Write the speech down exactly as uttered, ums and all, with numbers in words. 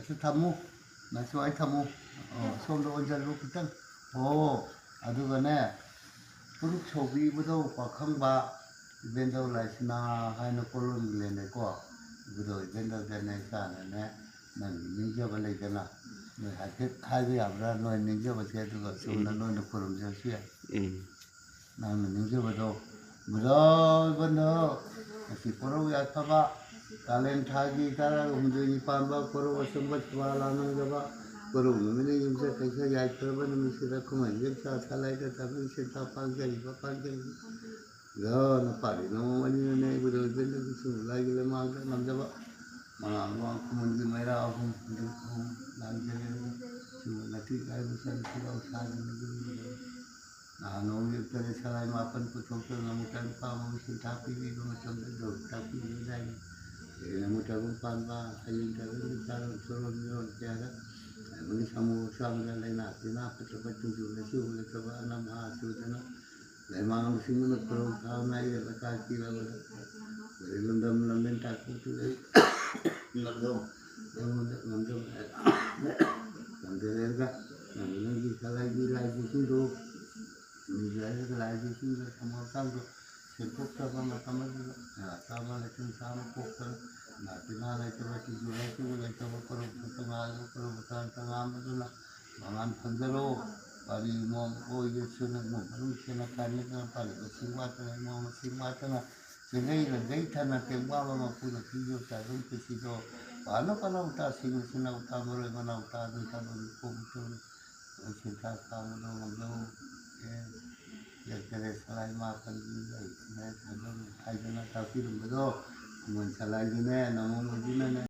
ꯁꯤ ꯊꯝꯃꯨ, ꯅꯁꯨ ꯑꯩ ꯊꯝꯃꯨ꯫ ꯑꯣ, ꯁꯣꯝꯗ ꯑꯣꯟꯁꯤꯜꯂꯨ ꯈꯤꯇꯪ꯫ ꯑꯣ, ꯑꯗꯨꯒꯅꯦ, ꯄꯨꯔꯨꯞ ꯁꯧꯕꯤꯕꯗꯣ ꯄꯥꯈꯪꯕ ꯏꯕꯦꯟꯗꯧ ꯂꯥꯏꯁꯅꯥ ꯍꯥꯏꯅ ꯀꯣꯂꯣꯝꯒꯤ ꯂꯦꯟꯅꯩꯀꯣ꯫ ꯏꯕꯨꯙꯧ ꯏꯕꯦꯟꯗꯧꯗꯅꯦ ꯏꯆꯥꯅꯅꯦ, ꯅꯪꯒꯤ ꯅꯤꯡꯖꯕ ꯂꯩꯗꯅ, ꯅꯣꯏ ꯍꯥꯏꯐꯦꯠ ꯍꯥꯏꯕ ꯌꯥꯕ꯭ꯔꯥ? ꯅꯣꯏ ꯅꯤꯡꯖꯕꯁꯦ, ꯑꯗꯨꯒ ꯆꯨꯝꯅ ꯎꯝ꯫ ꯅꯣꯏꯅ ꯈꯨꯔꯨꯝꯖꯔꯁꯨ ꯌꯥꯏ꯫ ꯎꯝ꯫ ꯅꯪꯅ ꯅꯤꯡꯖꯕꯗꯣ ꯃꯨꯗꯥꯎꯕꯅ ꯉꯁꯤ ꯀꯣꯔꯧ ꯌꯥꯏꯐꯕ ꯀꯥꯂꯦꯟ ꯊꯥꯒꯤ ꯇꯔꯥꯍꯨꯝꯗꯣꯏꯅꯤ ꯄꯥꯟꯕ ꯀꯣꯔꯧ ꯑꯆꯨꯝꯕ ꯁꯨꯕꯥ ꯂꯥꯟꯅꯤꯡꯗꯕ ꯀꯣꯔꯧ ꯅꯨꯃꯤꯠꯅ ꯌꯨꯝꯁ ꯀꯩꯁ ꯌꯥꯏꯐꯔꯕ ꯅꯨꯃꯤꯠꯁꯤꯗ ꯈꯨꯃꯟ ꯌꯦꯛꯆꯥ ꯁꯂꯥꯏꯗ ꯊꯕꯛ ꯁꯤꯟꯊꯥ ꯄꯥꯡꯖꯔꯤꯕ ꯄꯥꯡꯖꯔꯤꯕ ꯅꯨꯄꯥꯗꯤ ꯅꯣꯡꯃ ꯑꯅꯤꯅꯅꯦ ꯑꯩꯕꯨ ꯂꯣꯏꯕꯦꯜꯗꯒꯤ ꯁꯨꯝ ꯂꯥꯏꯒꯤ ꯂꯩꯃꯥꯡꯗ ꯉꯝꯖꯕ ꯃꯉꯥ ꯃꯉꯥ ꯈꯨꯃꯟꯒꯤ ꯃꯩꯔꯥ ꯑꯍꯨꯝ ꯑꯗꯨ ꯑꯍꯨꯝ ꯂꯥꯡꯖꯔꯦ꯫ ꯁꯤꯕꯨ ꯅꯥꯄꯤ ꯀꯥꯏꯕ ꯆꯪ ꯁꯤꯔꯥꯎ ꯁꯥꯗꯅ ꯅꯍꯥꯟ ꯅꯣꯡ ꯂꯦꯞꯇꯅ ꯁꯂꯥꯏ ꯃꯥꯄꯟ ꯄꯨꯊꯣꯛꯇꯨꯅ ꯑꯃꯨꯛꯇꯪ ꯄꯥꯝꯕ ꯃꯁꯤꯡ ꯊꯥꯛꯄꯤꯕ ꯃꯇꯝꯗ ꯗꯣꯛ ꯇꯥꯛꯄꯤꯕꯗꯥꯏꯅꯤ꯫ ꯍꯌꯦꯡ ꯑꯃꯨꯛꯇꯒꯨꯝ ꯄꯥꯟꯕ ꯍꯌꯦꯡ ꯇꯒꯨꯝ ꯆꯥꯔꯣꯟ ꯁꯣꯔꯣꯟ ꯃꯤꯔꯣꯟ ꯀꯌꯥꯗ ꯑꯃꯗꯤ ꯁꯃꯨ ꯍꯛꯆꯥꯡꯗ ꯂꯥꯏꯅꯥ ꯇꯤꯟꯅꯥ ꯐꯠꯇꯕ ꯇꯤꯟꯖꯨ ꯂꯩꯆꯨ ꯂꯩꯇꯕ ꯑꯅꯝ ꯑꯍꯥ ꯆꯨꯗꯅ ꯂꯩꯃꯥꯡꯁꯤꯡꯗꯨꯅ ꯈꯨꯔꯧ ꯊꯥꯅ ꯂꯩꯀꯥꯏ ꯄꯤꯔꯕꯗ ꯂꯝꯗꯝ ꯂꯝꯕꯦꯟ ꯇꯥꯛꯄꯁꯨ ꯂꯩ꯫ ꯉꯝꯗꯧ ꯉꯝꯗꯧ ꯉꯝꯗꯧ ꯉꯝꯗ ꯂꯩꯔꯒ ꯅꯪꯒꯤ ꯅꯪꯒꯤ ꯁꯂꯥꯏꯒꯤ ꯂꯥꯏꯁꯤꯡꯗꯨ ꯂꯥꯏꯁꯤꯡꯗꯨ ꯊꯝꯃꯀꯥꯟꯗ ꯁꯦꯡꯗꯣꯛꯆꯕ ꯃꯇꯝ ꯑꯗꯨꯗ ꯆꯥꯕ ꯂꯩꯇꯨꯝ ꯆꯥꯕ ꯄꯣꯛꯇꯅ ꯅꯥ ꯇꯤꯟꯅꯥ ꯂꯩꯇꯕ ꯇꯤꯟꯖꯨ ꯂꯩꯇꯕ ꯂꯩꯇꯕ ꯀꯔꯝꯕ ꯇꯉꯥꯏꯕ ꯀꯔꯝꯕ ꯇꯉꯥꯟꯕꯗꯨꯅ ꯃꯉꯥꯟ ꯐꯪꯖꯔꯣ꯫ ꯄꯥꯔꯤ ꯏꯃꯣꯝ ꯑꯣꯏꯔꯁꯨꯅ ꯏꯃꯨꯡ ꯃꯅꯨꯡ ꯁꯦꯟꯅ ꯀꯥꯟꯅꯗꯅ ꯄꯥꯜꯂꯤꯕ ꯁꯤꯡ ꯋꯥꯠꯇꯅ ꯏꯃꯣꯝ ꯃꯁꯤꯡ ꯋꯥꯠꯇꯅ ꯆꯦꯡꯒꯩ ꯂꯪꯒꯩ ꯊꯅ ꯇꯦꯡꯕꯥꯕ ꯃꯄꯨꯅ ꯄꯤꯕ ꯆꯥꯗꯨꯝ ꯄꯨꯟꯁꯤꯗꯣ ꯄꯥꯅ ꯄꯥꯅ ꯎꯇꯥ ꯁꯤꯡ ꯁꯤꯅ ꯎꯇꯥ ꯃꯔꯣꯏ ꯃꯅꯥꯎ ꯎꯇꯥ ꯑꯗꯨ ꯊꯕꯛ ꯀꯣꯝ ꯇꯧꯔꯤ꯫ ꯁꯦꯟꯊꯥ ꯁꯥꯕꯗꯣ ꯉꯝꯖꯧ꯫ ꯌꯦꯛꯇꯔꯦ ꯁꯂꯥꯏ ꯃꯥꯄꯟꯒꯤ ꯂꯩ ꯍꯥꯏꯗꯅ ꯇꯥꯛꯄꯤꯔꯝꯕꯗꯣ ꯈꯨꯃꯟ ꯁꯂꯥꯏꯗꯨꯅꯦ ꯅꯃꯣ ꯃꯣꯏꯗꯨꯅꯅꯦ꯫